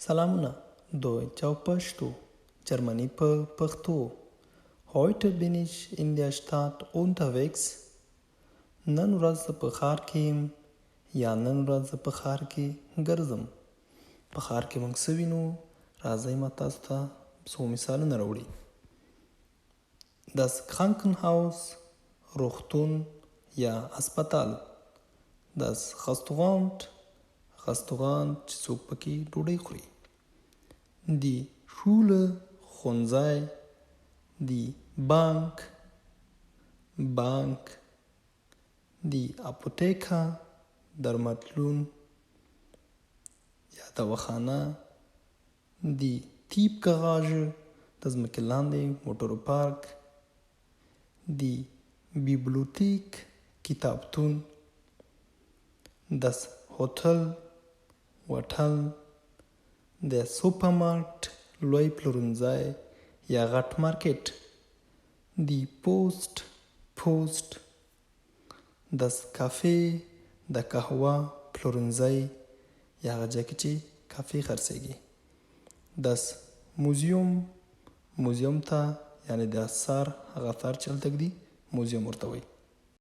سلامونه دویچ او پښتو جرمني په پښتو Heute bin ich in der Stadt unterwegs. نن ورځ زه په ښار کې یم یا نن ورځ زه په ښار کې ګرځم. په ښار کې موږ څه وینو؟ راځئ ما تاسو ته څو مثالونه راوړي. Das Krankenhaus روغتون یا هسپتال. Das Restaurant رستورانت چې څوک پکې ډوډۍ خوري. Die Schule ښوونځی. Die Bank بانک. Die Apotheke درملتون یا دواخانه. Die Tiefgarage د ځمکې لاندې موټرو پارک. Die Bibliothek کتابتون. Das Hotel هوټل. Der Supermarkt لوی پلورنځی یا غټ مارکیټ. Die Post پوسټ. Das Café د قهوه پلورنځی یا هغه ځای کې چې کافي خرڅېږي. Das Museum موزیم ته یعنې د اثار هغه اثار چې هلته ږدي موزیم ورته وایي.